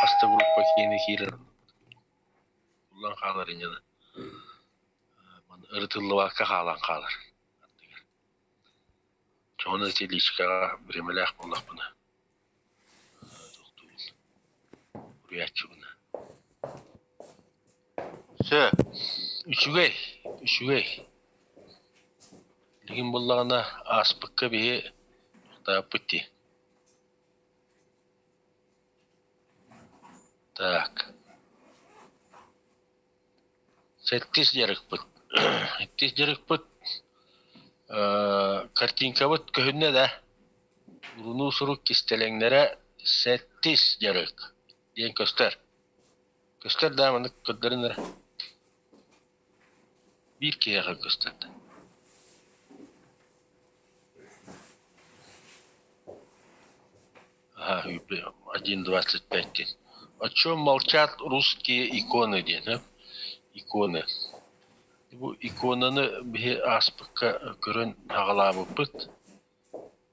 Хас да группа киэнэ киирэр Уллан хаалар инньэ ырытыллыбакка хаалан хаалар ардыгар. Дьону теличкэҕэ бириэмэлээх буоллахпына тохтуубун, уруйааччыбын. Сөп, үчүгэй, үчүгэй. Билигин буоллаҕына ааспыкка биһи тохтооппут дии. Так. Сэттис дьарыкпыт. Сэттис дьарыкпыт картинкабыт көһүннэ да урунуу сурук кистэлэҥнэрэ сэттис дьарык диэн көстөр. Көстөр да маннык көрдөрүн эрэ. Биир киһиэхэ көстөр да. Ага, 1.25 диэн. О чем молчат русские иконы диэн, э? Иконы. Бу иконаны биһи ааспыкка көрөн аҕалаабыппыт.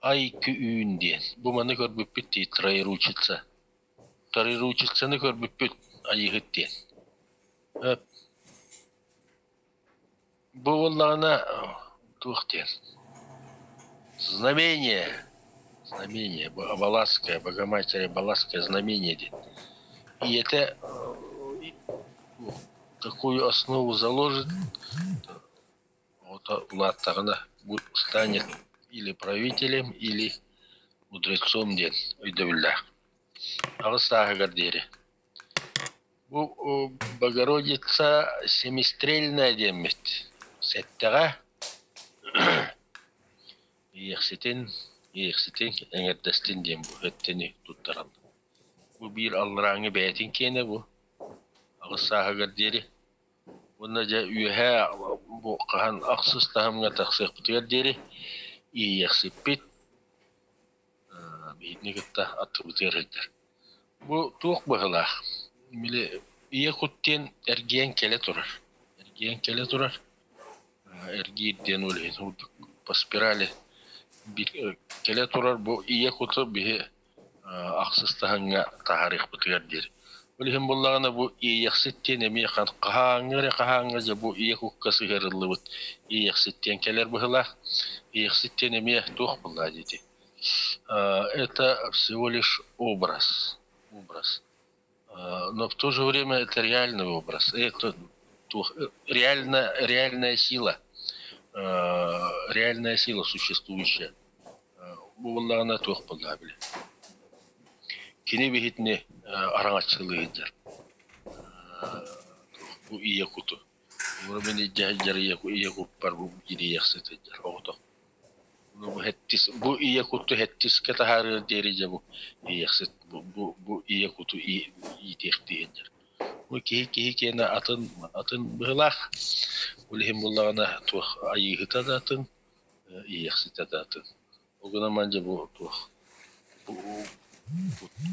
Ай-кү-үүн диэн. Бу маны көрбүппүт дии, троеручица. Троеручицаны көрбүппүт Айыыһыт диэн. Э, Бу буоллаҕына туох диэн знамение, знамение, Абаласская, Богоматерь Абаласская знамение диэн. Ийэтэ какую основу заложит, оҕото улааттаҕына станет или правителем, или мудрецом диэн өйдөбүллээх. Аҕыс сааһыгар диэри. Бу Богородица Семистрельная диэммит сэттэҕэ Иэхситин, Иэхситин эҥэрдэстин диэн бу өттүнү туттараллар. Бу биир алларааҥҥы бэйэтин киэнэ бу аҕыс сааһыгар диэри. Уонна дьэ үөһээ бу хаһан ахсыс таһымҥа тахсыахпытыгар диэри Иэйиэхсиппит биһигини кытта аттыбытыгар сылдьар. Бу туох быһыылаах? Били ийэ кут диэн эргийэн кэлэ турар. Эргийэн кэлэ турар. Эргиир диэн ол иһин курдук по спирали кэлэ турар бу ийэ куту биһи ахсыс таһыҥҥа таһаарыахпытыгар диэри. Ол иһин буоллаҕына бу иэйэхсит диэн эмиэ хаһааҥҥы эрэ хаһааҥҥы дьэ бу ийэ кукка сыһыарыллыбыт иэйэхсит диэн кэлэр быһыылаах. Иэйэхсит диэн эмиэ туох буоллаа диэтий? Это всего лишь образ, образ. Но в то же время это реальный образ, это реально, реальная сила, реальная сила существующая. Бу буоллаҕына туох буоллаҕа били. Кини биһитини араҥаччылыы сылдьар. Бу ийэ куту. Мин илдьэ сылдьар ийэ куппар бу ириэхсит сылдьар оҕото. Бу хэттис бу ийэ куту хэттискэ таһаарыар диэри дьэ бу иэхсит бу бу бу ийэ куту иитиэхтии сылдьар. Бу киһи киһи киэнэ атын атын быһыылаах. Ол иһин буоллаҕына туох айыыһыта да атын, иэхситэ да атын. Ол гынан баран дьэ бу туох бу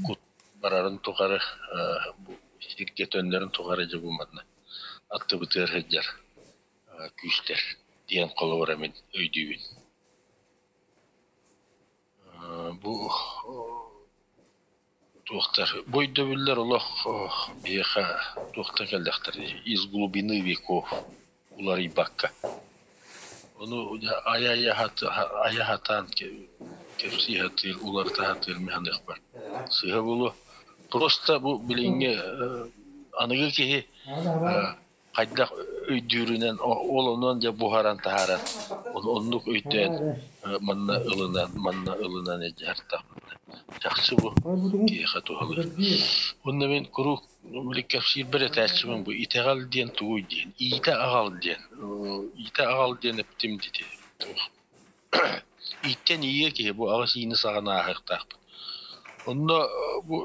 кут барарын тухары бу сиргэ төннөрүн тухары дьэ бу манна аттыбытыгар сылдьар күүстэр диэн холобура мин өйдүүбүн. Бу туохтар бу өйдөбүллэр олох биһиэхэ туохтан кэллэхтэрий из глубины веков уларыйбакка. Ону айа сатаан кэпсии сатыыр, уларыта сатыыр миһаныахпар сыыһа буолуо. Просто бу билиҥҥи аныгы киһи хайдах өйдүүрүнэн ол онон дьэ буһаран таһааран оннук өйдөөн манна ылынан манна ылынан илдьэ чахчы бу киһиэхэ туһалыыр. Уонна мин куруук били кэпсиирбэр этээччибин бу итэҕэл диэн тугуй диэн иитэ аҕал диэн иитэ аҕал диэн эптим дити Ииттэн иийэ киһи бу аҕыс иини саҕана ааһыахтаахпыт. Онно бу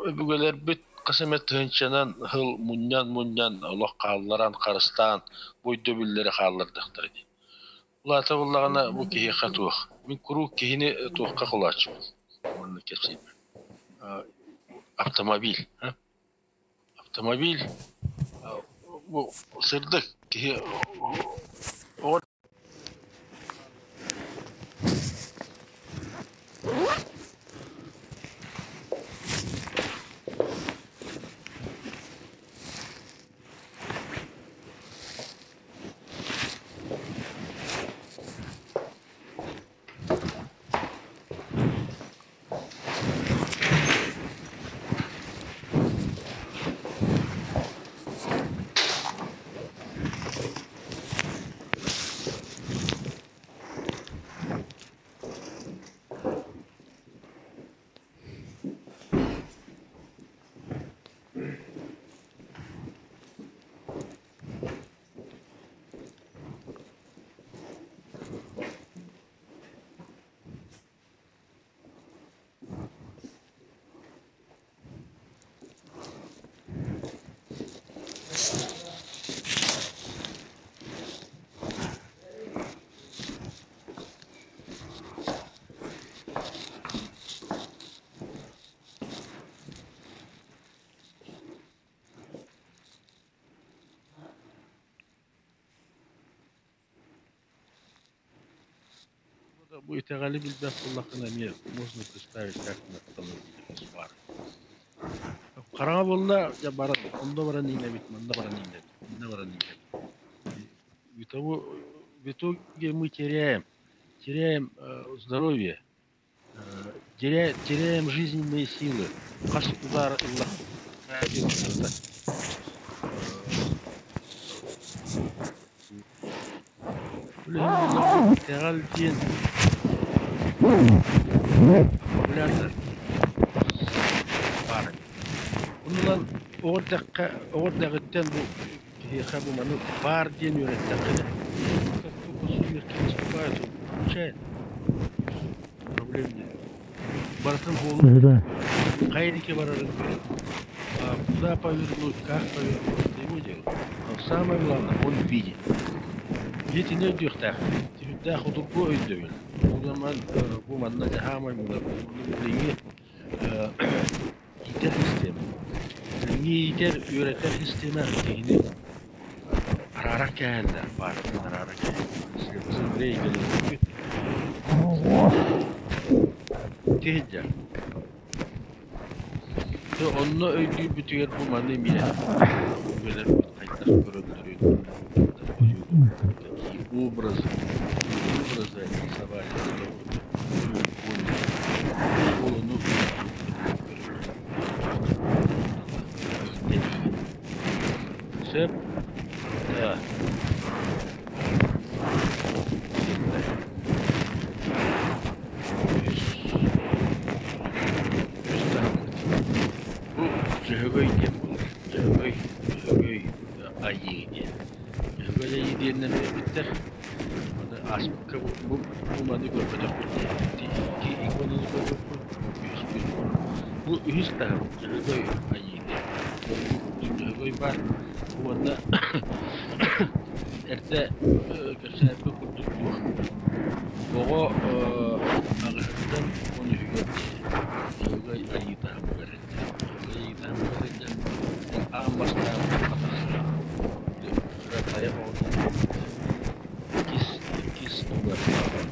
өбүгэлэрбит хас эмэ тыһыынчанан сыл мунньан-мунньан олох хаалларан, харыстаан бу өйдөбүллэри хааллардахтара дии. Улаата буоллаҕына бу киһиэхэ туох? Мин куруук киһини туохха холооччубун? Маннык кэпсиибин. Автомобиль. Автомобиль бу сырдык киһи оҕо Бу итэҕэли билбэт буоллаххына эмиэ можно представить, как становитесь пары. Хараҥа буолла, дьэ баран, онно баран иинэбит, манна баран иинэбит, манна баран иинэбит. Итого, в итоге мы теряем здоровье, теряем жизненные силы. Хас удар ыллахпыт Итэҕэл диэн аккумулятор баар. Онон оҕо эрдэххэ оҕо эрдэҕиттэн бу киһиэхэ бу маны баар диэн үөрэттэххинэ, как только сумерки наступают, он выключает. Проблем нет. Барытын буолун хайа диэки барарын көрөр. А куда повернуть, как повернуть, это его дело. Но самое главное, он видит. Итини өйдүөхтээх. Сүрдээх удургу өйдөбүл. Ол бу манна саамай муҥар билиҥҥи иитэр система. Билиҥҥи иитэр, үөрэтэр система киһини араарар кээһэллэр, баартын араарар кээһэллэр. Тиһиддэр. Дьэ онно өйдүүрбүтүгэр бу маны эмиэ өбүгэлэрбит хайдах көрөллөрүн, хайдах ойуулуулларын, какие образы, образы они рисовали для того, чтобы мы поняли. Ол ону Сөп? Да. Үс таһыммыт. Бу Дьөһөгөй диэн буолар. Дьөһөгөй, Дьөһөгөй айыы диэн. Дьөһөгөй айыы диэнинэн биэрбиттэр. Маны ааспыкка бу, бу маны көрбөтөхпүт дии. Ити икки иконаны көрбүппүт, бу үһүспүт. Бу үһүс таһым Дьөһөгөй айыы диэн. Бу курдук Дьөһөгөй баар. Уонна эрдэ кэпсээбиппит курдук туох оҕо аҕыһыттан 13-үгэр диэри Дьөһөгөй айыы таһымыгар сылдьар. Дьөһөгөй айыы таһымыгар сылдьар. Аан бастаан хатахсыгар кыра тайах оҕотун иккис иккис тугар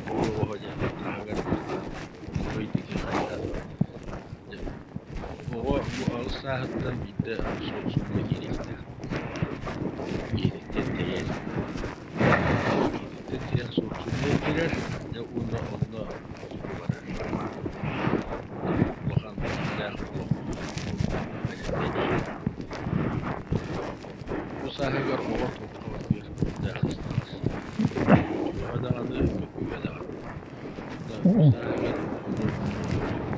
оҕо диэн хаһыгар бастаан Дьөһөгөй диэки хайыһар. Оҕо бу 8 сааһыттан биирдэ социумҥа киириэхтээх. Ийэтиттэн тэйэр. Ийэтиттэн тэйэн социумҥа киирэр, дьэ уонна онно тугу барар. Улахан дьиҥнээх олох бэлэмнэнии. Бу сааһыгар оҕо туохха барытыгар күүстээх сыстаҕас. Үтүөҕэ даҕаны, мөкүгэ даҕаны. Бу сааһыгар ону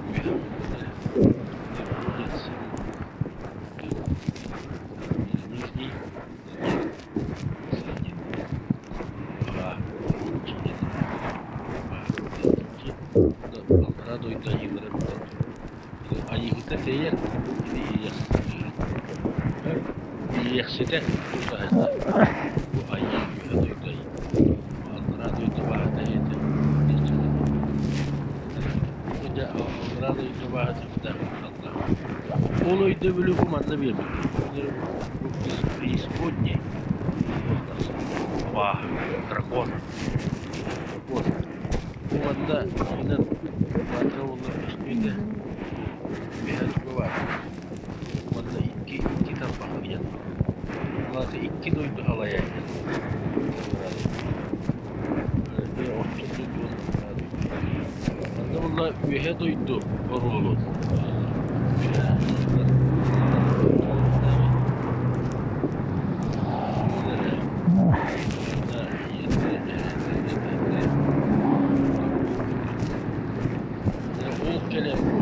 үөһэ буоллаҕына, вводит силу нижний Аллараа дойду айыылара бүтэн турар. Айыыһыта тэйэр, кини иэйэхситэ тутаһыта. Бу айыы үөһэ дойду айыы. Аллараа дойду бааһыта эйэтэ. Дьэ аллараа дойду бааһыта сүрдээх кутталлаах. Ол өйдөбүлү бу манна биэрбиттэр. Бу из преисподней абааһы, дракон. Дракон. Бу манна инэн баатара уонна көстүүтэ үөһэ туга баар. Манна икки тарбах ыйан. Ол аата икки дойду салайааччы. Орто дойду уонна аллараа дойду. Манна буолла үөһэ дойду оруолун үөһэ айыылар Ол кэлэн бу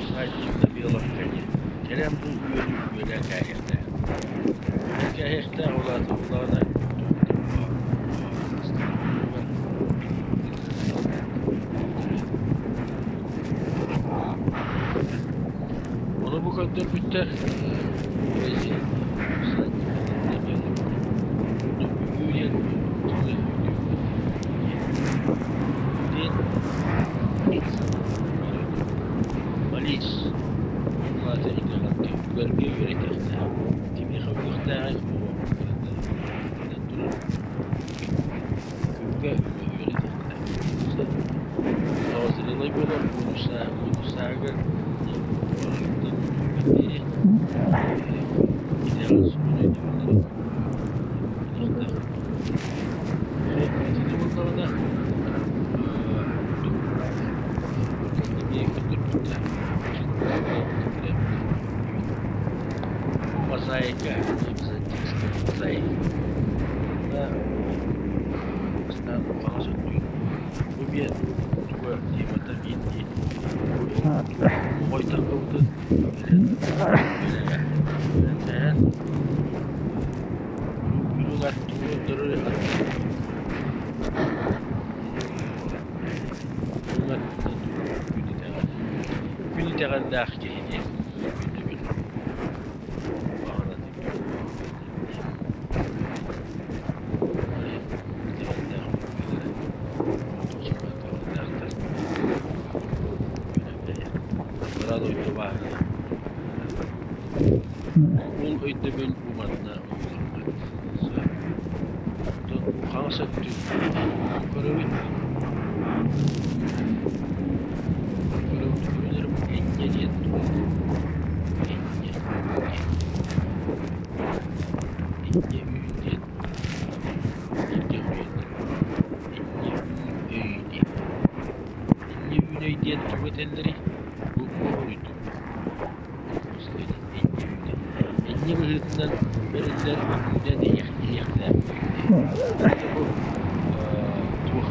всадник на белом коне кэлэн бу үөрү үөлээн кээһиэхтээх. Кээһиэхтээх ол аата улаана Ону бу көрдөрбүттэр. Үгэргэ үөрэтиэхтээх. Кимиэхэ үгүөхтээҕий оҕо биллэн турар, күҥҥэ үөрэтиэхтээх. Зрелай буолар 13 сааһыгар диэри итэҕэл сүрүн өйдөбүллэрин билиэхтээх. Итини буоллаҕына ордук эмиэ көрдөрбүттэр. Бу мозаика, византийская мозаика. Манна бастаан хаҥас өттүгүн бу эмиэ туга темата биирдии моҕой таххыбытын үөрэтэн үрүҥ ат туруордары үрүҥ аттынан турар күн итэҕэл. Күн итэҕэллээх киһи диэн өйдөбүл. Баҕаратын итэҕэллээх өбүгэлэрэ итэҕэллээхтэр. Аллараа дойду бааһына. Ол өйдөбүл бу манна ойууламмат. Онтон хаҥас өттүн көрөбүт. Көрөбүт көрүнэр бу энньэ диэн турар. Энньэ, энньэ үүн диэн бииргэ суруйаллар. Энньэ үүн өй диэн. Энньэ үүн өй диэн тугу этэллэрий? Бу уруйдук. Энньэ үүнэ. Энньэ быһыытынан бэриллэр үүнэн иһиэхтээх өй диэн. Бу туох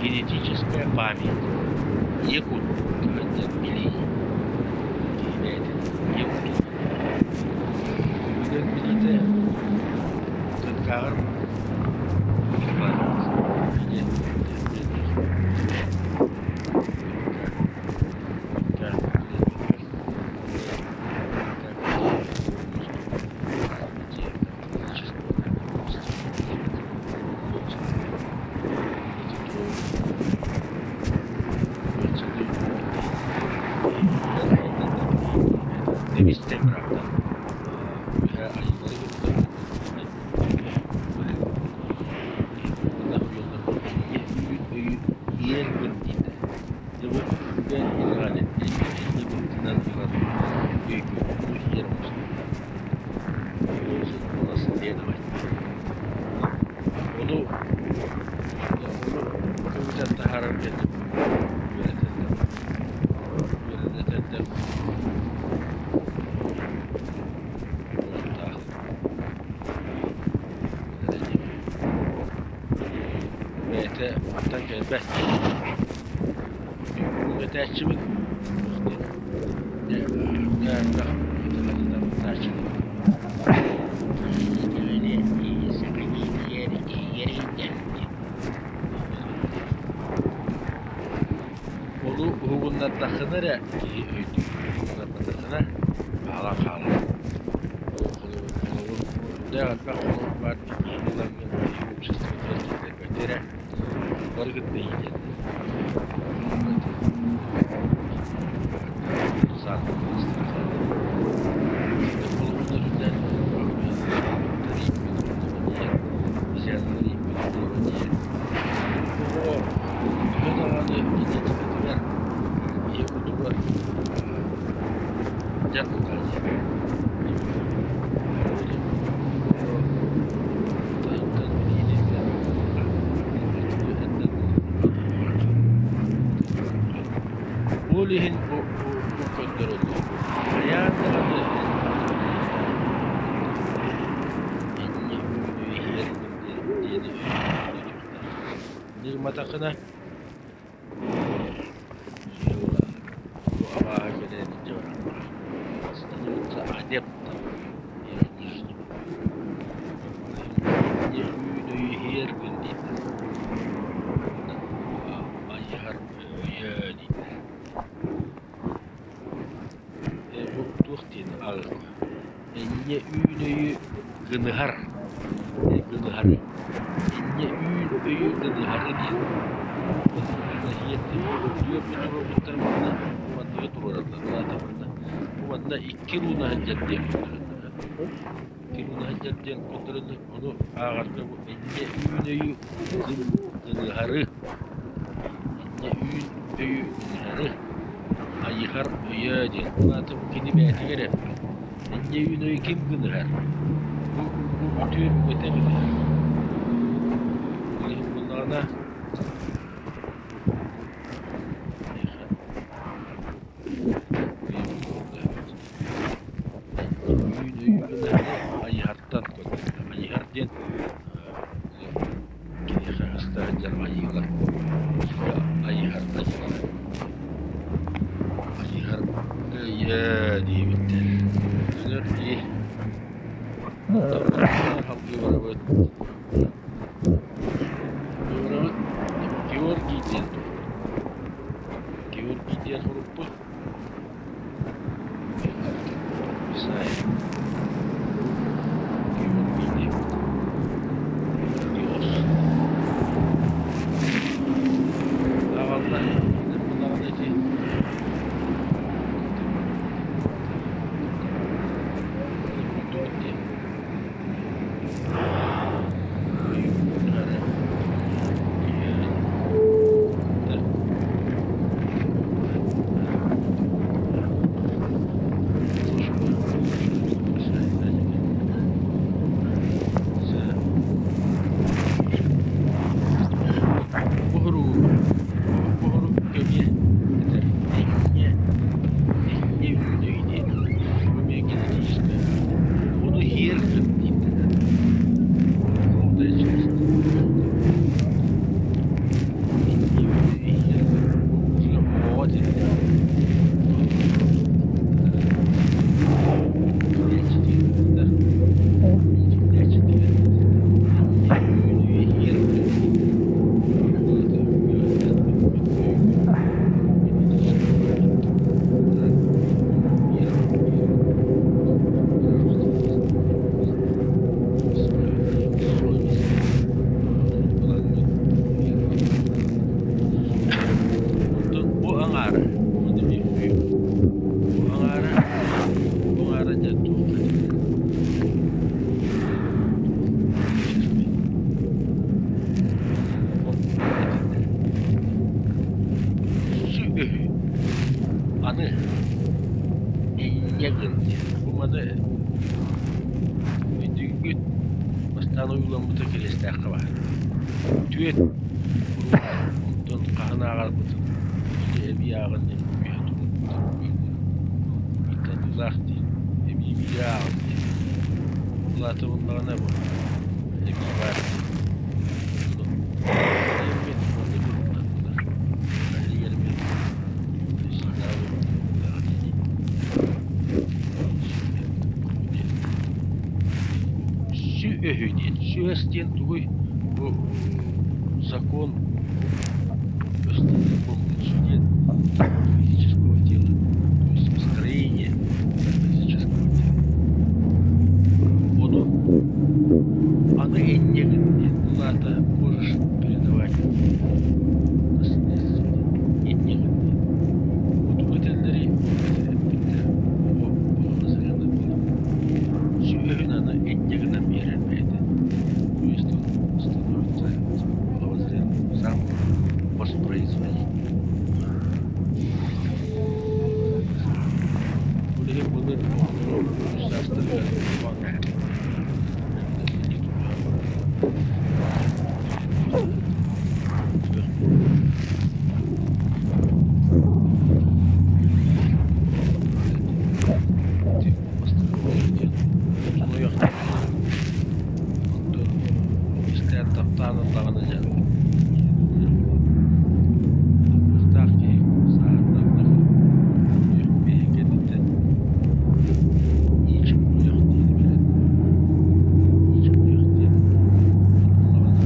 генетическая память. Ийэ кут кыһанньан билии. Киһи бэйэтин ийэ кутун өбүгэр билиитэ кынкааҕар Наследовать. Ону көбүтэн таһаарар үөрэтэллэр. Үөрэтэллэр. Буолуохтаах. Бэйэтэ мантан кэлбэт. Үөрэтээччибин. Элбэх Саха киһитигэр иһигэр иһиллээх Ону уһугуннардаххына эрэ киһи өйдүүр, уһугуннарбатаххына хаалан хаалар. Холобур, сүрдээх элбэх холобур баар киһини ылаҥҥын киһи обществотыгар киллэрбэккэ эрэ бары кытта иитэллэр. Холобурдар сүрдээх ииппит оҕолоро диэн оҕо төһө даҕаны генетикатыгар ийэ кутугар дьар бултаайа Ол иһин бу көрдөрөллөр. Хайаан даҕаны инньэ үүнү иһэр диэни өйдүөхтээх. Ньыгматаххына бу абааһы кэлэн илдьэ баран становится адептом нижнего. Инньэ үүн өйү иһэр гын дииллэр. Айыһар өйө дииллэр. Бу туох диэн аҕыйах Инньэ үүн өйү гыныһар, гыныһары. Инньэ үүн өйү гыныһары диэн. Туруорбуттар манна манныгы туруораллар. Ол аата манна Бу манна икки руна сылдьар диэн көрдөрөллөр. Икки руна сылдьар диэн көрдөрөллөр. Ону ааҕарга бу энньэ үүн өйү гыныһары, энньэ үүн өйү гыныһары, айыһар өйөө диэн. Ол аата бу кини бэйэтигэр эппит. Энньэ үүн өйү ким гыныһар? Бу үтүө өбүгэтэ гыныһар. Ол иһин буоллаҕына Миэхэ Үүн өйү гыныһары Айыһартан көрдөрдө. Айыһар диэн киниэхэ ыста сылдьар айыылар. Айыһар айыылара. Айыһар өйөө диэбиттэр. Өйдөнөр дии. Салгыы барабыт. Барабыт Георгий диэн турбут. Георгий диэн сурукпут. Не знаю. Георгий диэбит. Георгиос. Аҕалла буоллаҕына ити дии. Буһурук кэмиэ этэр эҥҥэ эҥҥэ үүнэй диэн бу эмиэ генетическэй ону иһиэр гын дииллэр желтая часть оҕоҕо этиллэр Онтон бу аҥаара, ону эмиэ бу аҥаара, бу аҥаара дьэ туохха Сүөһү аны инньэ гын диэн. Бу маны өйдүүгүт бастаан ойууламмыта Кириэстээххэ баар. Түөрт онтон хаһан ааҕарбытын ити эбии ааҕан диэн үөһэ турбутун ыйыталыылаах дии эбии биири ааҕан диэн. Ол аата буоллаҕына бу эбии баар дии. Ону эммит маннык уһуктаннылар. Иһигэр эмиэ Сүөһү диэн. Сүөс диэн тугуй? Бу закон диэн физического тела, то есть строение физического тела. Ону аны инньэ гын диэн. Ол аата можешь передавать наследство инньэ гын диэн. Бу этэллэри эппиттэр оҕо оҕо Сүөһүн аны инньэ гынан биэрэр бэйэтэ. То есть он становится половозрелым, сам воспроизводить. Ол иһин былыр оҕолору үс саастарыгар Истээн таптаан ыллаҕына дьэ кыахтаах киһи сааһырдаҕына биһи кэнниттэн иичик-куйах диэни билэн иичик-куйах диэн ыллаҕына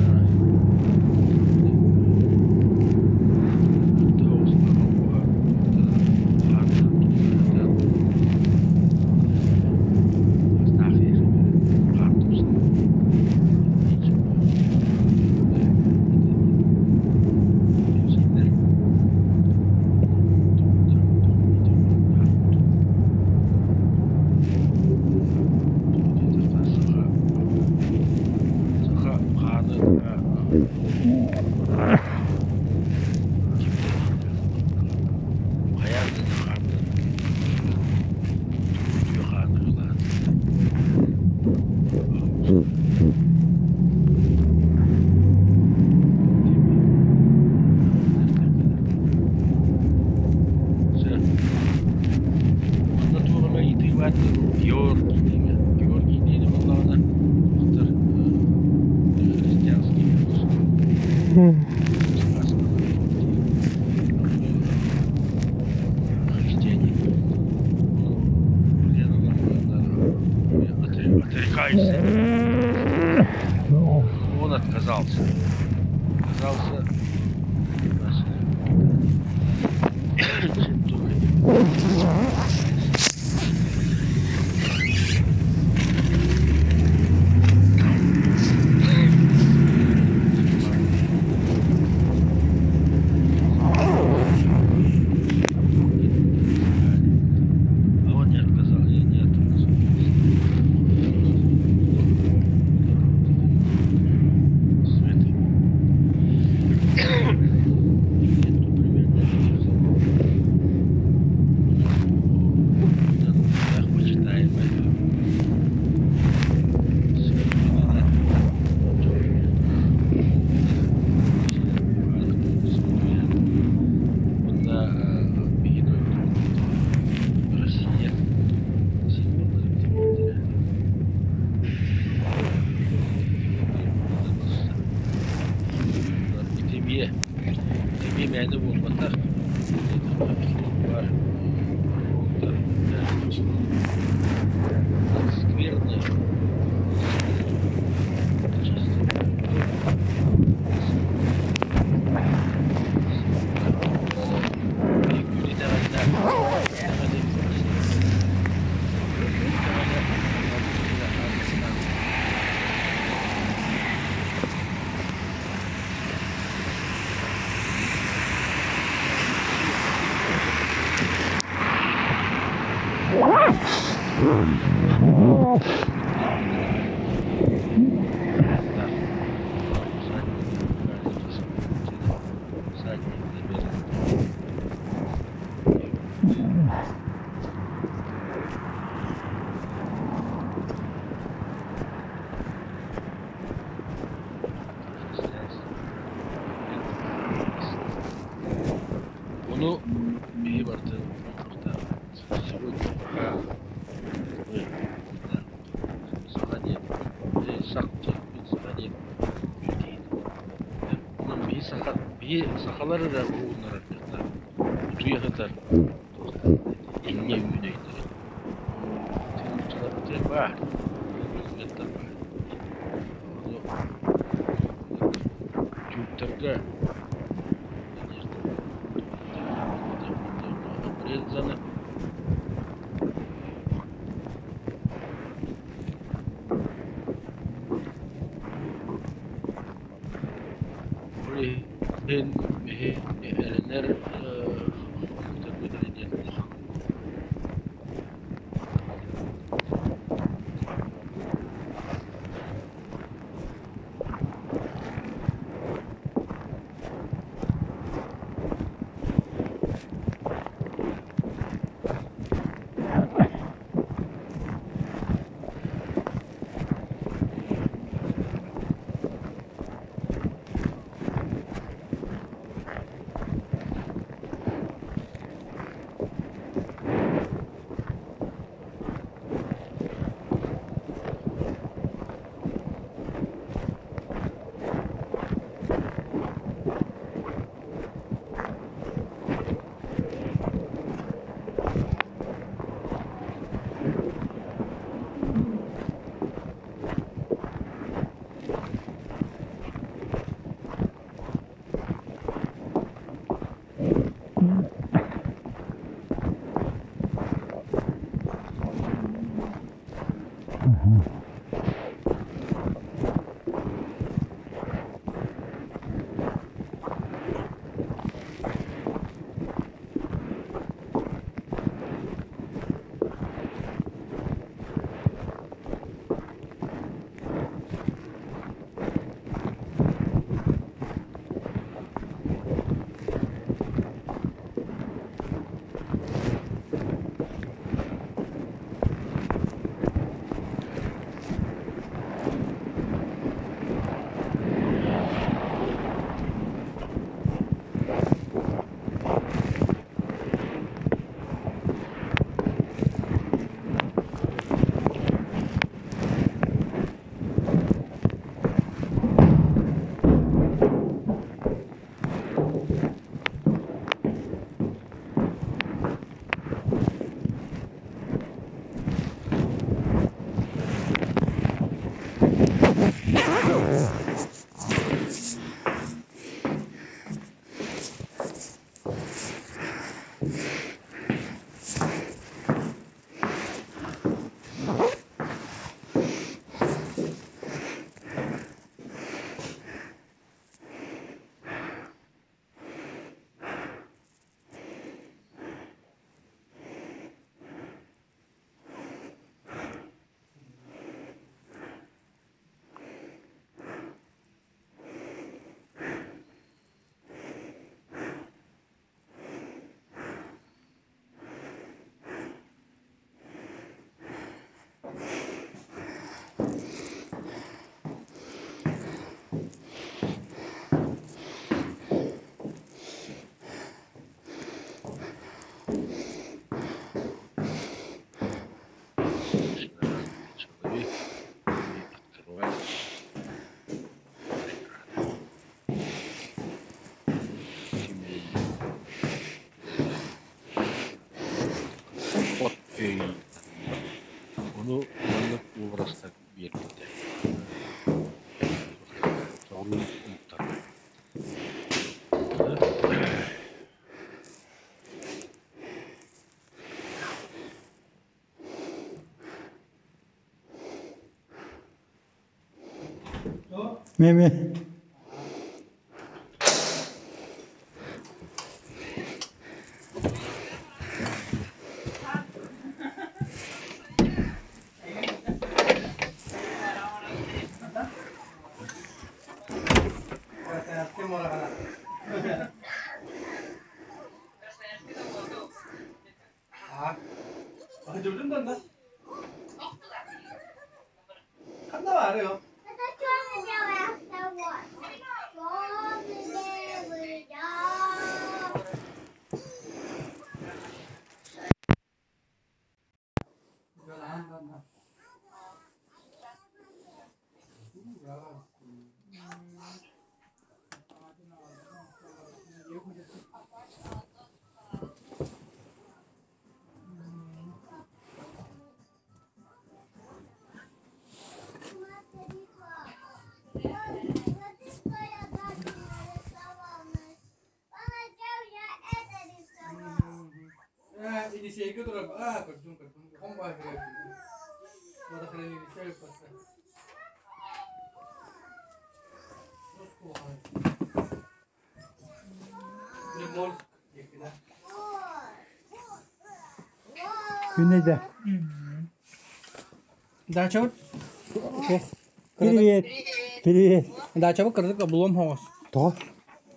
Георгий диэҥэ. Георгий диэни буоллаҕына туохтар христианский христианин. Отрекайся. Он отказался. Отказался. А он не отказал, я не отказался. Светы. Россия Итимиэ, итимиэ мээнэ буолбатах, баар скверная. Ону биһи барытын Сегодня пока саха диэн сах саха диэн Онон биһи саха биһи сахалар эрэ уһугуннарар утуйа сытар инньэ үүнэйдэрин баар баар Ону тюрктарга обрезаны. Ол иһин биһи эрэнэр омуктарбыт эрэ диэн улахан Ону маннык уобарастар биэрбиттэр соҕуруу омуктарга. Меми. Күннэйдэ. Дачабыт Привет. Привет. Дачабыт кырдык облом хоҕус. Тоҕо?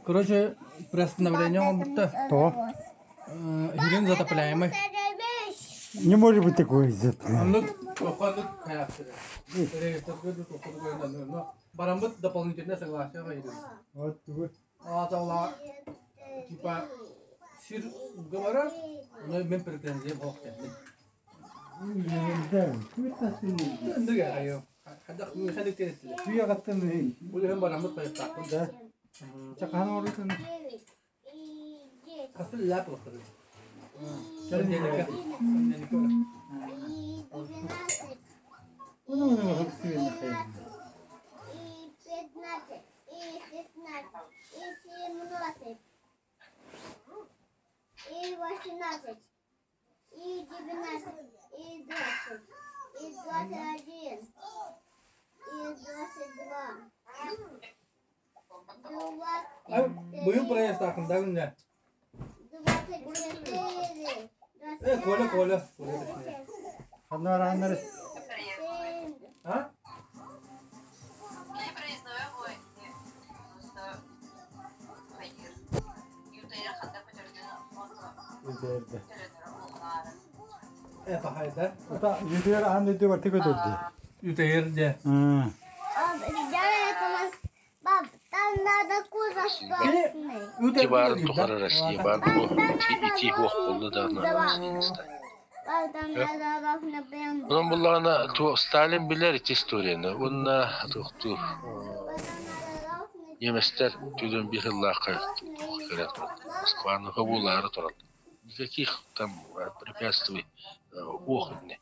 Короче, приостановление оҥорбутта. Тоҕо? Хирин затопляемый. Не может быть такой. Оннук тоххоннук хайаахтыра. Бараммыт дополнительное согласие хайдыр. Вот тугу. Ааталла типа сир уговора, но мен претензиям хоох кэллим. Быйыл проезд күнне. Э, Коля, Коля. Ханнар А? Э, пахайда. Ата юдер ан өтө бар тек өтөдү. Үтәйер де. Пап, там надо кузов красный. Ити баарын тухары Россия бар бу ити хуох булду да Пап, там надо ровно прям. Онон буллаҕына Сталин билэр ити историяны уонна туохтуур немецтэр түгэн биир сыллаахха кэлэн Москваны хобуулаары тураллар. Никаких там препятствий уох иннэ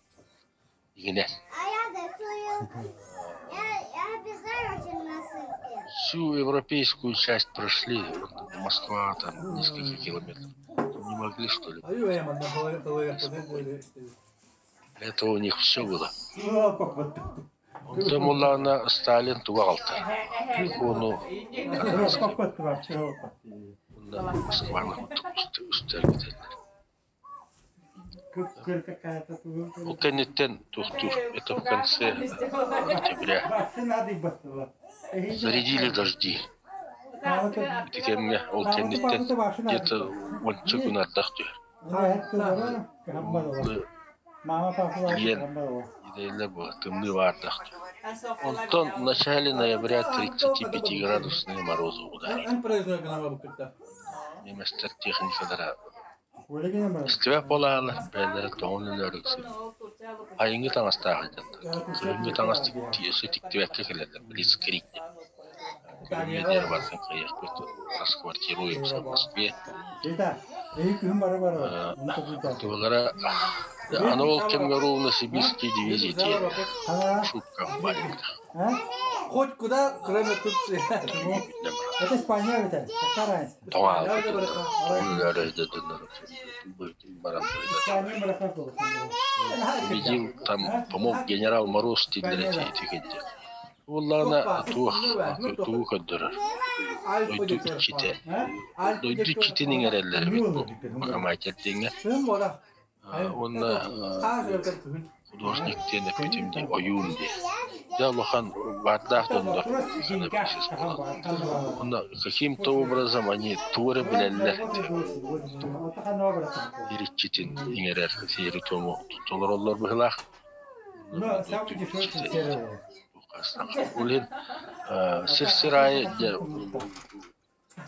игинэ. А я рисую. Я обязательно насыпью. Всю европейскую часть прошли, вот Москва там несколько километров. Не могли, что ли? Для этого у них все было. Онтон буллаҕына Сталин туга аҕалта. Ону Москваны үстэрбитэллэр. Ол кэнниттэн туохтуур, это в конце октября зарядили дожди. Ити кэмҥэ ол кэнниттэн где-то уонча күн ардах түһэр. Тиийэн идэйэллэр буолар, тымныы баардах. Онтон в начале ноября 35-градусные морозы ударили. Немецтэр техникалара истибэт буолаалар, бэйэлэрэ тоҥон өлөөрү Айыҥҥы таҥастаах дьоннор, кыһыҥҥы таҥас өссө тиктибэккэ кэлэллэр, блицкриг диэн. Күһүҥҥү диэри барытын кыайыахпыт, расквартируемся в Москве. Туһалара Аны ол кэмҥэ ровно Сибирский дивизия диэн шутка маленьких. Хоть куда, кроме Турции. Это Испания это. Какая разница? Победил там, помог генерал Мороз тиллэрэ ити Уоллаҕына туох тугу көрдөрөр? Дойду иччитэ. Дойду иччитин иҥэрэллэр эбит бу Богоматерь диэҥҥэ. Уонна художник диэн эппитим дии, ойуун дии. Дьэ улахан баардаах дьоннор живописец буолан. Уонна каким-то образом они тугу эрэ билэллэр сир иччитин иҥэрэр сиэри-туому толороллор быһыылаах. Ол иһин сир-сир аайы дьэ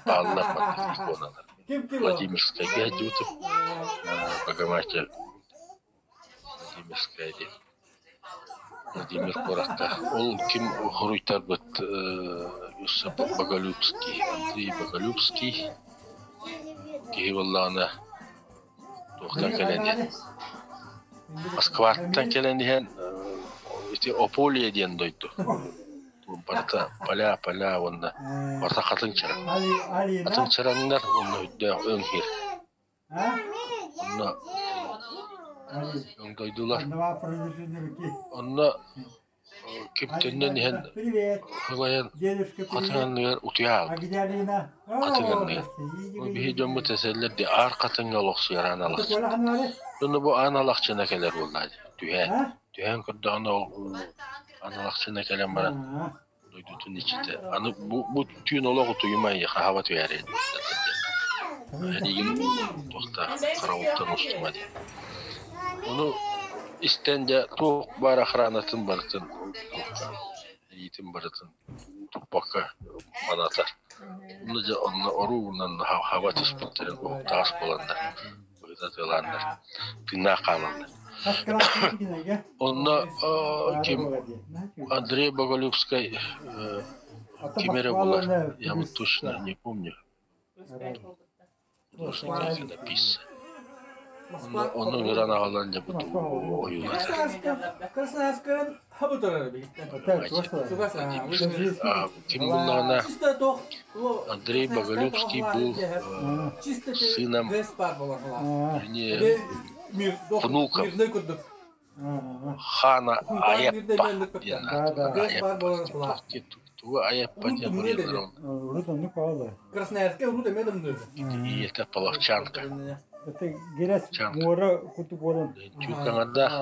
бааллар маннык иконалар. Владимирскайга сылдьыбытым, Богоматерь Владимирская диэн Владимир куоракка. Ол ким хоруйтарбыт Боголюбский, Андрей Боголюбский киһи буоллаҕына туохтан кэлэн иһэн Москваттан кэлэн иһэн ити Ополье диэн дойду барыта поля поля уонна барыта хатыҥ чараҥ хатыҥ чараҥнар уонна өйдөөх өҥ сир онно өҥ дойдулар онно Ким төннөн иһэн сылайан хатыҥ анныгар утуйа хаалбыт. Хатыҥ анныгар. Ол биһи дьоммут эсэллэр дии аар хатыҥҥа олохсуйар аан алахчын. Дьоно бу аан алахчына кэлэр буоллаа дии. Түһээн. Түһээн көрдөҕүнэ ол аан алахчына кэлэн баран дойдутун иччитэ. Аны бу, бу түүн олох утуйумай хаһаба түһээри Эриигин туохтаах харабылтан устума диэн. Ону истэн дьэ туох баар охранатын барытын туохха эриитин барытын туппакка манатар. Онно дьэ онно оруубунан хаба түспүттэрин уһуктаҕас буоланнар быһыта тыалааннар тыыннаах хаалаллар. Онно ким Андрей Боголюбскай ким эрэ булар, я вот точно не помню. Написано. Онно ыҥыран аҕалан дьэ бу ойуулатар. Ким буллаҕына Андрей Боголюбский был сыном, вернее, внуком хана Аеппа диэн ааттанар. Тугу Аеппа диэн буруйдара Ийэтэ Половчанка. Түүкаҥардаах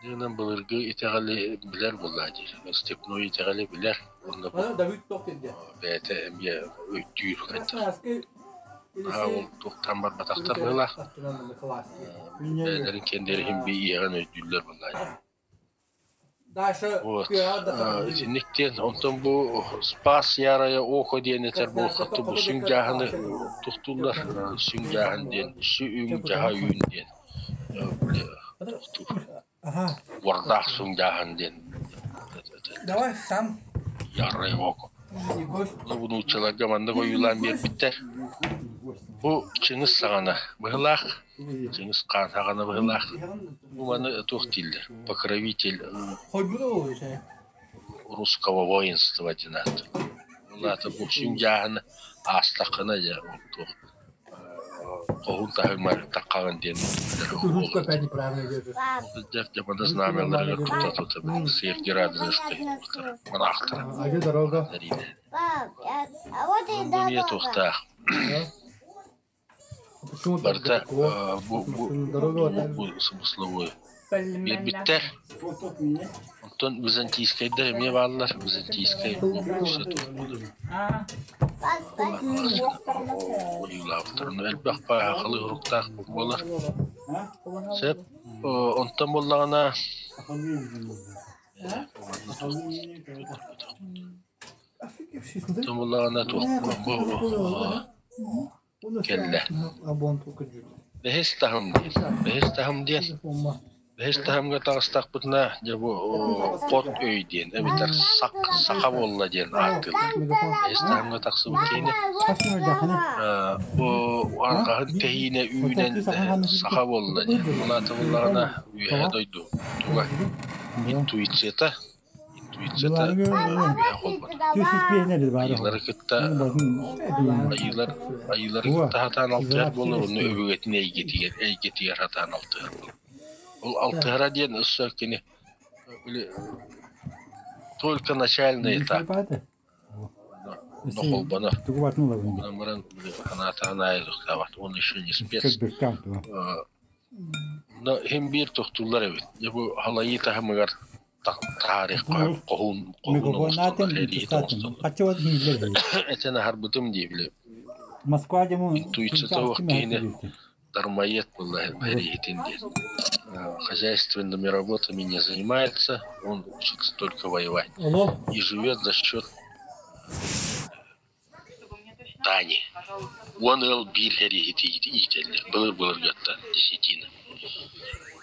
Нынан былыргы итэҕэли билэр буоллаа дии. Степной итэҕэли билэр. Уонна бу бэйэтэ эмиэ өйдүүр хайдах. Аа ол туохтан барбатахтар быһыылаах. Бэйэлэрин кэннилэрин би иэҕэн өйдүүллэр буоллаа дии. Вот. Итинник диэн, онтон бу Спас Ярая Око диэн этэр буолхатты бу сүҥ дьааһыны тохтууллар. Сүҥ дьааһын диэн, сү үҥ дьаһа үүн диэн. Тохтуур. Уордаах сүҥ дьааһын диэн. Давай сам. Ярая Око. Бу нууччаларга маннык ойуулаан биэрбиттэр. Бу Чыҥыс саҕана быһылаах Чыҥыс Хаан саҕана быһылаах. Бу маны туох дииллэр? Покровитель русского воинства диэн ааттыыр. Ол аата бу сүҥ дьааһыны аастаххына дьэ туох хоһуун таһымар таххаҕын диэн Дьэ знамяларыгар тута-тута Сергий Радонежскай манаахтара. Бу туохтаах. Барыта бу бу смысловой биэрбиттэр. Онтон византийскайдар эмиэ бааллар. Византийскай ойуулаабыттар. Элбэх халы уруктаах буолар. Сөп. Онтон буоллаҕына Онтон буоллаҕына туох кэллэ. Бэһис таһым диэн. Бэһис таһым диэн. Бэһис таһымга таҕыстахпытына, дьэ бу хот өй диэн эбэтэр сак саха буолла диэн ааттыыллар. Бэһис таһымга тахсыбыт киһини бу арҕаһын тэһиинэ үүнэн саха буолла диэн. Ол аата буоллаҕына үөһээ дойду туга интуицията интуицията үөһэ холбонор. Айыылары кытта айыылар айыылары кытта сатаан алтыһар буолар, онно өбүгэтин эйгэтигэр эйгэтигэр сатаан алтыһар буолар. Ол алтыһара диэн өссө кини били только начальный этап холбоно онон баран санаатаҕын аайы тохтообот он еще не спец но иһин биир тохтууллар эбит дьэ бу халайыы таһымыгар таарых хоһуун хоһуун оҥостоллор эрийит оҥостоллор этэн аһарбытым дии били интуицията суох киһини дармоед была эрийитин диэн хозяйственными работами не занимается, он учится только воевать и живет за счет Тани. Уон ыал биир эрииһити иитэллэр, былыр-былыргаттан десятина.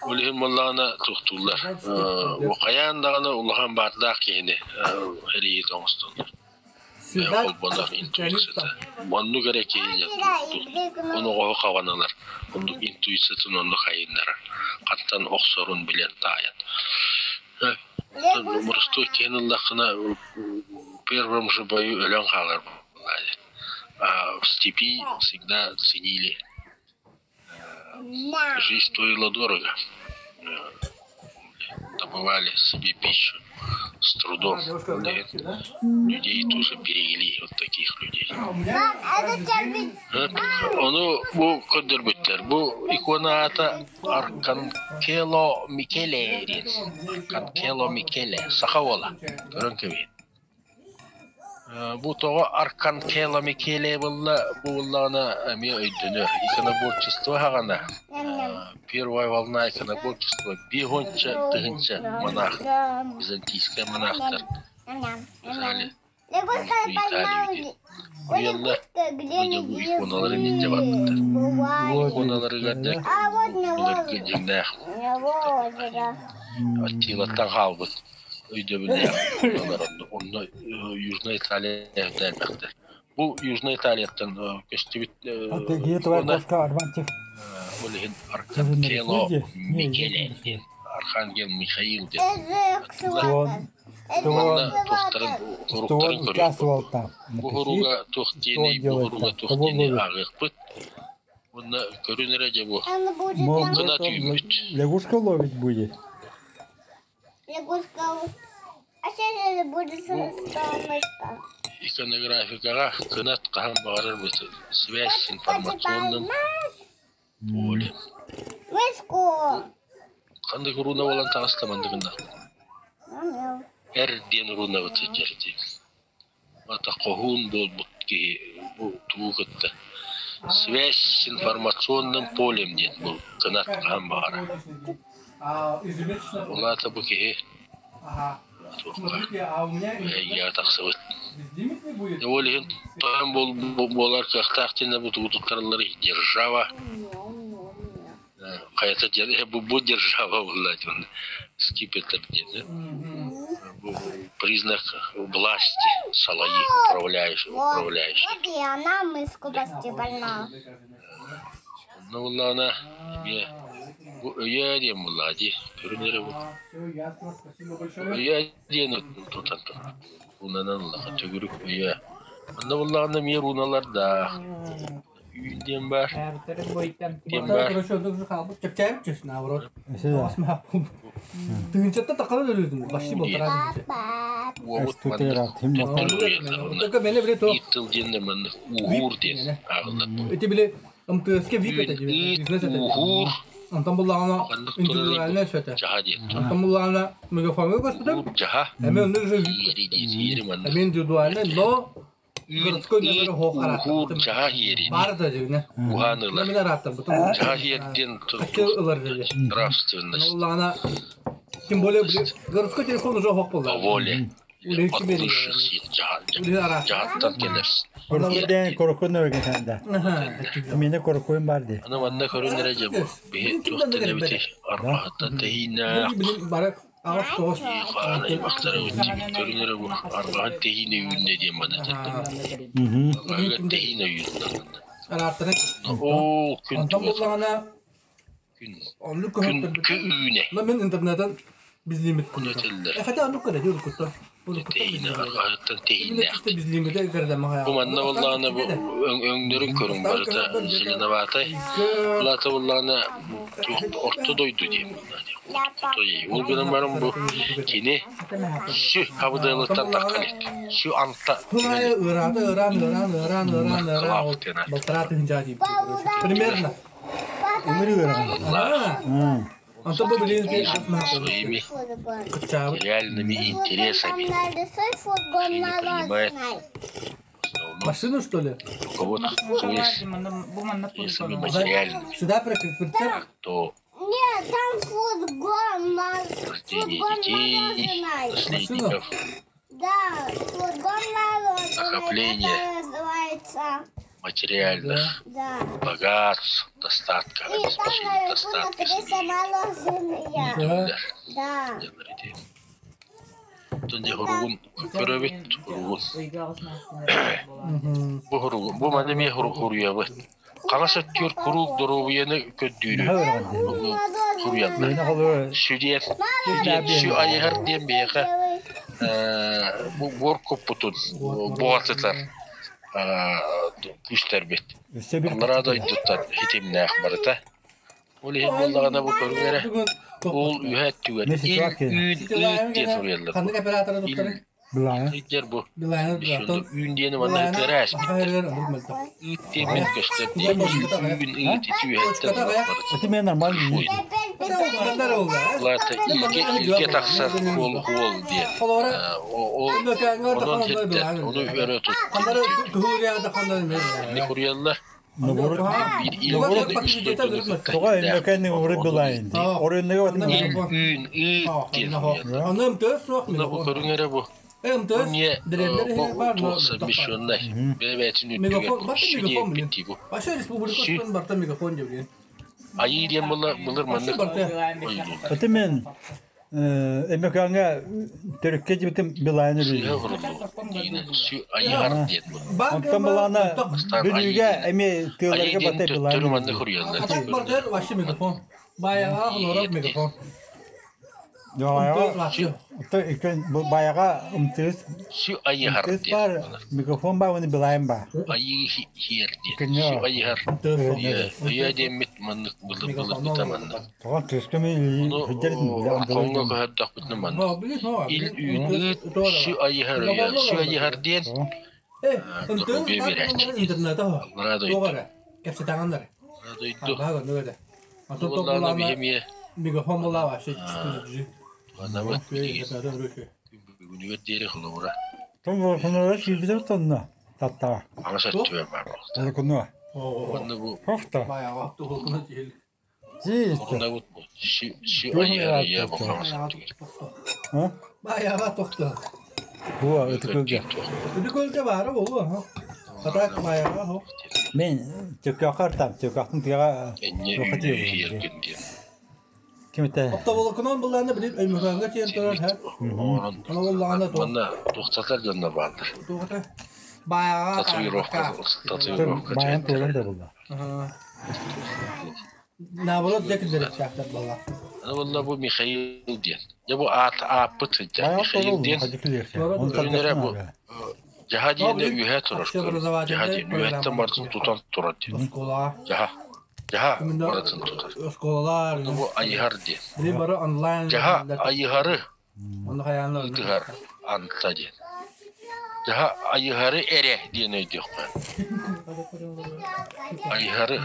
Ол иһин буоллаҕына туохтууллар, хайаан даҕаны улахан баардаах киһини эрииһит оҥостоллор. Холбонор интуицията. Оннук эрэ киһи оноҕоһу хабан ылар, оннук интуициятын оннук хайыннарар, хантан охсорун билэн таайан. Боростуой киһини ыллаххына первом же бою өлөн хаалар А в степи всегда ценили. Жизнь стоила дорого. Добывали себе пищу с трудом. Людей тоже берегли, вот таких людей. Ону бу көрдөрбүттэр. Бу икона аата Арканкело Микеле диэн. Арканкело Микеле. Саха уола. Көрөн кэбиһин. Бу тоҕо Арканкело Микеле буолла бу буоллаҕына эмиэ өйдөнөр. Иконоборчество саҕана первая волна иконоборчества биэс тыһыынча монах, византийскай монахтар писали Италию диэн. Уйалла бу иконаларын илдьэ барбыттар. Иконаларыгар дьэ былыргы дьиҥнээх Аттилаттан хаалбыт өйдөбүллээх онно Южная Италия элбэхтэр. Бу Южная Италияттан көстүбүт икона ол иһин Арканкело Микеле диэн Архангел Михаил диэн Манна туохтарын хоруктарын көрүөхпүт. Бу хоруга туох диэний, бу хоруга туох диэний ааҕыахпыт. Уонна көрүн эрэ дьэ бу кынат үүммүт. Лягушка ловить будет. Лягушка. А сейчас будет солнышко. Иконографикаҕа кынат хаһан баҕарар связь с информационным полем. Мышку. Ханнык руна буолан таҕыста манныгынна? Эр диэн рунабыт сылдьар дии. Ата хоһуун буолбут киһи бу тугу кытта связь с информационным полем диэн бу кынат хаһан баҕарар. Ол аата бу киһи туохха эйгэҕэ тахсыбыт. Ол иһин тойон буолар кыахтаах диэн бу тугу туттаралларый держава хайата бу бу держава буолла скипетр диэн бу признак власти салайыы управляющий управляющий Вот и она мышку почти больна. Онно буоллаҕына эмиэ бу өйөө диэн буоллаҕа дии көрүн эрэ бу өйөө диэн тутан рунанан ыллаха төгүрүк өйөө онно буоллаҕына эмиэ руналардаах Үүн диэн баар. Диэн баар. Чэпчээбит чөс наоборот. Тыынчатта такала өлөдүн почти полтора Уобут маннык биир тыл диэн маннык ууһуур диэн ааҕыллар. Ити били МТС-ке вип этэ бизнес этэ. Ууһуур Онтон буллаҕына индивидуальная сөтэ. Жаха диэн. Онтон буллаҕына мегафонга көспүтүм. Жаха. Эми оннук же Эми индивидуальный, но городской номер хоох Ууһуур жаха иэрини. Баар да дьиҥэ. Уһаан ылар. Мин арааттарбытым. Жаха иэрдиэн ылар диye. Нравственность. Уллаҕына тем более городской телефон уже хоох буолла. По воле. Дьаһаттан кэлэр. Коркуйдан коркун өргөтөн да. Мені коркуйун бар ди. Аны манна көрүн эрэ дьэ бу. Биһи туохтан эбити арбаһыттан тэһииннээх. Аймахтара үттибит көрүн эрэ бу арбаһын тэһиинэ үүннэ диэн маны этэллэр. Арбаһыгар тэһиинэ үүннэ. Оо, күн Күн күн үүнэ. Мен интернеттен bizliğimiz Bunu этэллэр. Хотя ну кere diyor kuttan. Тэһиинэ арҕаһыттан тэһииннээх. Bizliğimizde Бу манна буоллаҕына бу өҥнөрүн көрүҥ барыта зеленоватай. Улаата буоллаҕына орто дойду диэн буолла. Ол гынан баран бу кини сү хабыдыалыттан таххан ит. Сү анта Ыраата ыран ыран ыран ыран ыран полтора тысяча Примерно. Өмүрү көрөҕүн. Онтон бу билигин Своими реальными интересами. Принимает Машину, что ли? У кого-то интересами материальными. Сюда прикрепить? То Нет, там футбол, рождение детей, наследников. Да, футбол мороженое. Накопление. Это называется. Материальных Да. богатств, достатка, И там обеспечение наверху достатка написано семьи. мороженое. Да. Төнде хуругун көрөбүт хуругун. Бу хуругун, бу маны ми хуруябыт. Хаҥас өттүгэр куруук доруобуйаны көрдүүрү хуруяллар. Сүдиэн, сү айыһар диэн биһиэхэ бу буор куппутун буҕатытар күүстэрбит. Аллараа дойдуттан хитимнээх барыта. Ол иһин буоллаҕына бу көрүҥ эрэ ол үһэ өттүгэр ил үүн ыыт диэн суруйаллар. Ил Ыйдер бу. Үүн диэни манна ыытыара ааспыттар. Ыыт диэн мин көстөр диэн үүн ыыт ити үһэттэн Ити мен нормально. Улаата илгэ илгэ тахсар хуол хуол диэн. Ол онон хиттэн ону өрө туттар. Хуруйаллар. Тоҕо Өймөкөөннү урут былаайын дии. Оройуннага Ил үүн ыыт диэн суруйаллар. Аны МТС суох Бу көрүҥ эрэ бу. МТС Бу туох совмещеннай. Бэйэ-бэйэтин үрдүгэр сү диэбит дии бу. Вообще республика барта мегафон диэн. Айыы диэн былыр маннык Ити мен Өймөкөөҥҥө төрүккэ дьибитим Билайны Сыыһа билим. хуруллубут. Сү айыһар диэн бу. Онтон былаана Бүлүүгэ эмиэ Айыы тыаларга диэн бата төттөрү Билайны маннык хуруйаллар. Вообще мегафон. Баяга хонорор мегафон. Ото иккен бу баяга МТС Сү айыһар МТС диэн. бар, микрофон бар, уонна Билайн бар. Айыы хиэр диэн. Сү айыһар. Ыйа диэммит маннык былыр былыргыта маннык. Тоҕо төскө мен хүддэрин Хоҥҥо көһөрдөхпүтүнэ маннык. Ил үүн ыыт сү айыһар ыйа. Сү айыһар диэн Аллараа дойду. Аллараа дойду. Буоллаҕына биһи эмиэ Мегафон була вообще 4G. туһанабыт бүгүнүгэр диэри холобура. Том хонора сиибитер тонна таттаа. Хаҥас өттүбэр баар буолуохтаах. Олукуну. Уонна бу Хохта. Жиисте. Оннобут бу сү сү айыһар ыйа бу хаҥас өттүгэр. А? Баяга тохто. Буа өтүкөлгө. Өтүкөлгө баара болу. Хата баяга хо. Мен төкөкөр там төкөктүн тыга Энньэ үүнэ хиэргин диэн. Кимите? Оптоволоконон буллааны билип Өймөкөөнгө тиэн турар ха. Оҥорон манна туохтатар дьоннор бааллар. Туохта? Баяга Татуировка татуировка Баян туолан да булла. Наоборот декилдеректээхтер балла. Аны буолла бу Михаил диэн. Дьэ бу аат ааппыт сылдьар Михаил диэн. Көрүнэрэ бу Дьаһа диэнэ үөһэ турар. Дьаһа диэн үөһэттэн барытын тутан турар диэн. Оскуола. Дьаһа. Дьаһа барытын тутар. Оскуолалар. Бу айыһар диэн. Били бары онлайн. Дьаһа айыһары Онно хайааннар. ытыһар анта диэн. Дьаһа айыһары эрэ диэн өйдүөххэ. Айыһары.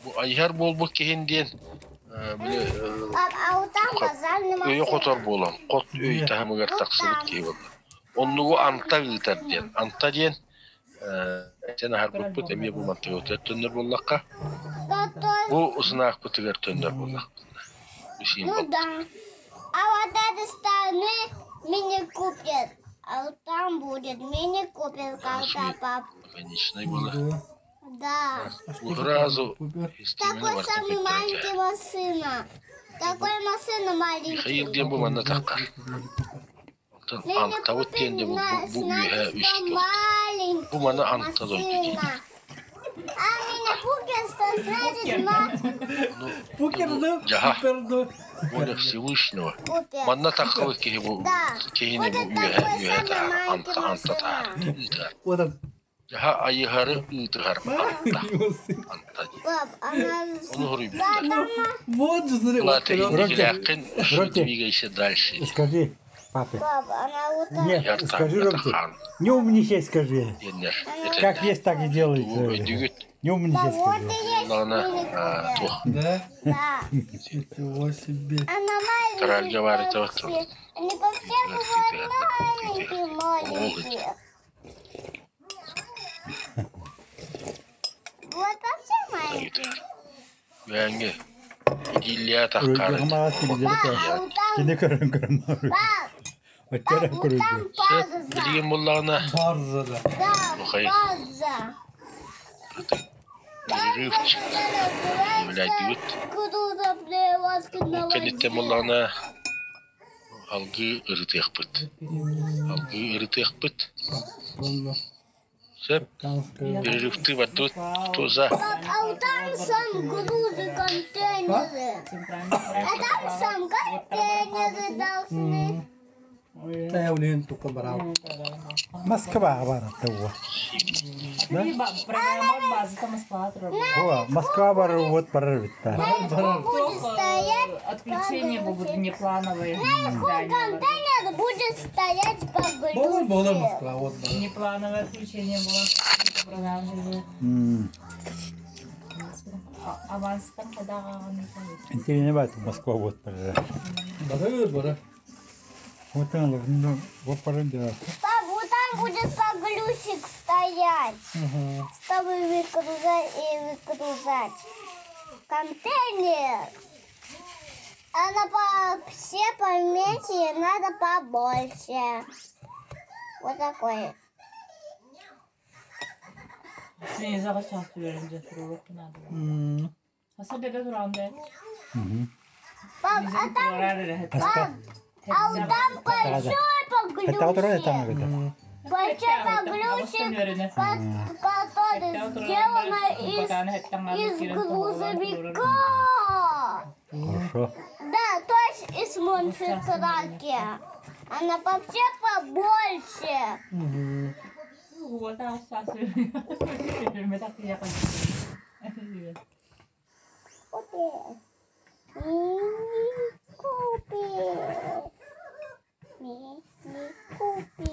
Бу айыһар буолбут киһин диэн били өйө хотор буолан хот өй таһымыгар тахсыбыт киһи буолла. Оннугу анта ыытар диэн. Анта диэн этэн аһарбыппыт эмиэ бу мантыгытыгар төннөр буоллахха. Бу узнаахпытыгар төннөр буоллахпытына. Ну да. А вот этой стороны мини-купер. вот там будет мини-купер, когда пап. Конечный было. Да. Сразу Такой самый маленький машина. Такой машина маленький. Михаил диэн бу манна таххар. Оттон Антабыт диэн де бу бу үөһэ үс маленький Бу маны Анта дойду диэн. машина. А мини-купер, что значит Пукерду, Жаха. пуперду. Воля Всевышнего. купер. Манна таххабыт киһи бу Да. киһини бу Будет үөһэ такой үөһэ самый таһар маленький Анта Анта машина. таһар ыытар. Вот он. Жаха айыһары ыытыһар Анта Анта диэн. Пап, она... Ону хоруйбуттар. Да, там Вот же, смотри, вот Лата колеса. инникилээххин Громче. двигайся дальше. Скажи папе. Пап, она вот так. Нет, Яртан скажи Ромке. Атахан Не умничай, скажи. диэннэр. Как есть, так и делается. Өйдүгүт Не Да умничай, вот скажи. и есть Лана мини-купер. туох Да? Да. Ничего себе. Она маленькая. Таральга бар это вот. Они по всем бывают маленькие, маленькие. Вот вообще маленькие. Үөҥҥэ идиллиа Рөлгө таххар. хамаас кини Да, дэрэ. а вот там, Кини көрөн көрөн. пап, Өттөрө пап, вот көрүлдү. там база. Билигин буллаҕына Баржа, да. Да, Слухай. база. перерывчик Называется Блядь, грузоперевозки на кэнниттэн воде. буллаҕына алгыы ырытыахпыт. Алгыы ырытыахпыт. Вон, Сөп Канская. перерывты бардыбыт тоза Пап, а вот там сам грузы, контейнеры. А там сам контейнеры должны. Да, я блин, только брал. Москва бар того. Программа база Москва. О, Москва бар вот барар битта. Будет стоять Отключения будут внеплановые. контейнер будет стоять Была, была погрузчик. Москва, вот была. Внеплановое отключение было. Программа. М. Аванс там когда Интересно бат Москва вот барар. Бары, бары. Вот он, ну, вот барар да. Пап, вот там будет погрузчик стоять, Угу. чтобы выгружать и выгружать. Контейнер. Она по все поменьше, и надо побольше. Вот такой. Пап, а там, Аста. а вот там большой Это вот там погрузчик. это. Большой погрузчик, который сделан из грузовика. Хорошо. Да, то есть из монстр-траки. Она вообще побольше. Угу. Купи. Мини-купи. Мини-купи.